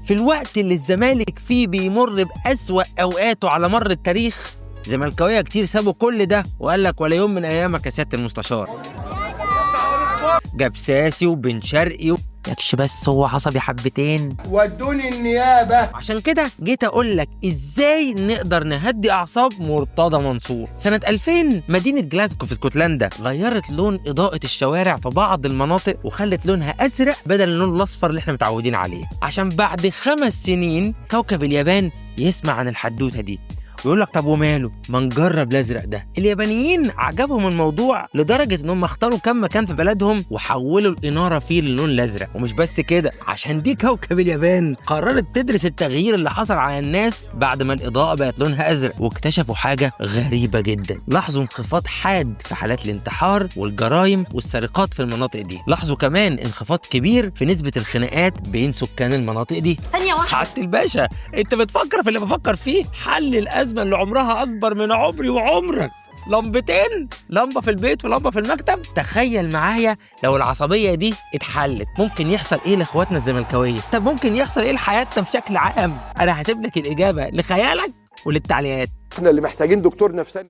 في الوقت اللي الزمالك فيه بيمر بأسوأ أوقاته على مر التاريخ، زملكاوية كتير سابوا كل ده وقال لك ولا يوم من أيامك يا سيادة المستشار. جاب ساسي وبن شرقي يكش، بس هو عصبي حبتين. ودوني النيابة. عشان كده جيت اقول لك ازاي نقدر نهدي اعصاب مرتضى منصور. سنة 2000 مدينة جلاسكو في اسكتلندا غيرت لون اضاءة الشوارع في بعض المناطق وخلت لونها ازرق بدل اللون الاصفر اللي احنا متعودين عليه، عشان بعد 5 سنين كوكب اليابان يسمع عن الحدوتة دي ويقول لك طب وماله، ما نجرب الازرق ده. اليابانيين عجبهم الموضوع لدرجة انهم اختاروا كم مكان في بلدهم وحولوا الاناره فيه للون الازرق. ومش بس كده، عشان دي كوكب اليابان قررت تدرس التغيير اللي حصل على الناس بعد ما الاضاءة بقت لونها ازرق، واكتشفوا حاجة غريبة جدا. لاحظوا انخفاض حاد في حالات الانتحار والجرائم والسرقات في المناطق دي. لاحظوا كمان انخفاض كبير في نسبه الخناقات بين سكان المناطق دي. ثانية واحدة سعادة الباشا، انت بتفكر في اللي بفكر فيه؟ حل الأزمة اللي عمرها أكبر من عمري وعمرك، لمبتين، لمبة في البيت ولمبة في المكتب. تخيل معايا لو العصبية دي اتحلت ممكن يحصل ايه لاخواتنا الزملكاوية؟ طب ممكن يحصل ايه لحياتنا بشكل عام؟ انا هسيب لك الإجابة لخيالك وللتعليقات. احنا اللي محتاجين دكتور نفساني.